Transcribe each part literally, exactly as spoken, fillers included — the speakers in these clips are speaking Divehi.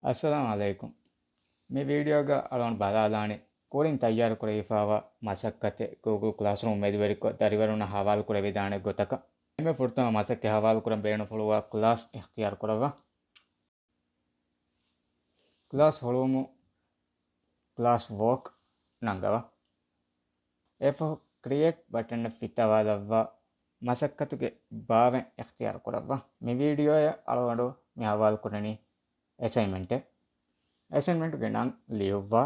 އައްސަލާމު ޢަލައިކުމް. މި ވީޑިއޯގަ އަޅުގަނޑު ބަލާލާނީ ކުރިން ތައްޔާރު ކުރެވިފައިވާ މަސައްކަތެއް ގޫގުލް ކްލާސްރޫމް މެދުވެރިކޮށް ދަރިވަރުންނަށް ހަވާލު ކުރެވިދާނެ ގޮތަކަށް. އެންމެ ފުރަތަމަ މަސައްކަތް ހަވާލު ކުރަން ބޭނުންފުޅުވާ ކްލާސް އިޚްތިޔާރު ކުރައްވާ. ކްލާސް ހުޅުވުމުން ކްލާސް ވޯކް ނަންގަވާ. އެފަހު ކްރިއޭޓް ބަޓަން ފިތަވާލައްވާ މަސައްކަތުގެ ބާވަތް އިޚްތިޔާރު ކުރައްވާ. މި ވީޑިއޯއަށް އަޅުގަނޑު މި ހަވާލު ކުރަނީ އެސައިންމެންޓެއް. އެސައިންމެންޓުގެ ނަން ލިޔުއްވާ.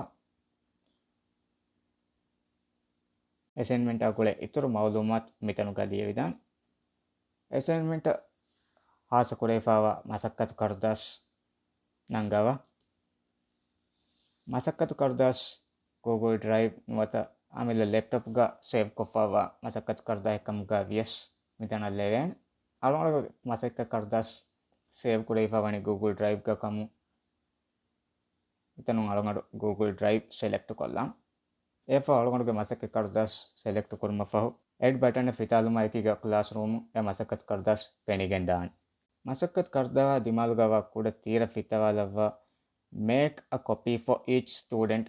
އެސައިންމެންޓާ ގުޅޭ އިތުރު މައުލޫމާތު މިތަނުގަ ލިޔެވިދާނެ. އެސައިންމެންޓަށް ހާއްސަ ކުރެވިފައިވާ މަސައްކަތު ކަރުދާސް ނަންގަވާ. މަސައްކަތު ކަރުދާސް ގޫގުލް ޑްރައިވް ނުވަތަ އަމިއްލަ ލެޕްޓޮޕްގަ ސޭވް ކޮށްފައިވާ މަސައްކަތު ކަރުދާހެއް ކަމުގަ ވިޔަސް މިތަނަށް ލެވޭނެ. އަޅުގަނޑު މަސައްކަތު ކަރުދާސް ސޭވް ކުރެވިފައިވަނީ ގޫގުލް ޑްރައިވްގަ ކަމުން މިތަނުން އަޅުގަނޑު ގޫގުލް ޑްރައިވް ސެލެކްޓް ކޮށްލާން. އެފަހު އަޅުގަނޑުގެ މަސައްކަތް ކަރުދާސް ސެލެކްޓް ކުރުމަށް ފަހު، އެޑް ބަޓަން ފިތާލުމާއެކީގަ ކްލާސްރޫމު އެ މަސައްކަތް ކަރުދާސް ފެނިގެން ދާނެ. މަސައްކަތް ކަރުދާހާ ދިމާލުގަވާ ކުޑަ ތީރަށް ފިތަވާލައްވާ، މޭކް އަ ކޮޕީ ފޯ އީޗް ސްޓޫޑެންޓް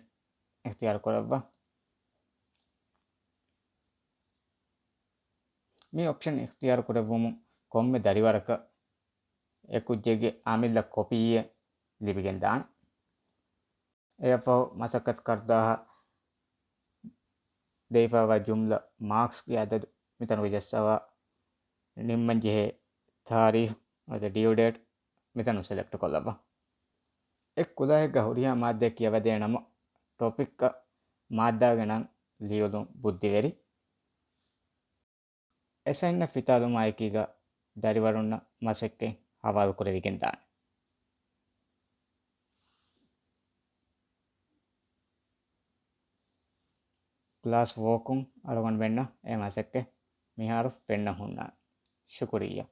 އިޚްތިޔާރު ކުރައްވާ. މި އޮޕްޝަން އިޚްތިޔާރު ކުރެއްވުމުން ކޮންމެ ދަރިވަރަކަށް އެ ކުއްޖެއްގެ އަމިއްލަ ކޮޕީއެއް ލިބިގެން ދާނެ. އެއަށްފަހު މަސައްކަތު ކަރުދާހަށް ދެވިފައިވާ ޖުމްލަ މާކްސްގެ އަދަދު މިތަނުގަ ޖައްސަވާ، ނިންމަންޖެހޭ ތާރީޚު ނުވަތަ ޑިއު ޑޭޓް މިތަނުން ސެލެކްޓް ކޮށްލައްވާ. އެ ކުލަހެއްގަ ހުރިހާ މާއްދައެއް ކިޔަވަދޭ ނަމަ، ޓޮޕިކްއަށް މާއްދާގެ ނަން ލިޔުލުން ބުއްދިވެރި. އެސައިންނަށް ފިތާލުމާއެކީގަ ދަރިވަރުންނަށް މަސައްކަތް ހަވާލު ކުރެވިގެން ދާނެ. ކްލާސް ވޯކުން އަޅުގަނޑުމެންނަށް އެ މަސައްކަތް މިހާރު ފެންނަ ހުންނާނެ. ޝުކުރިއްޔާ.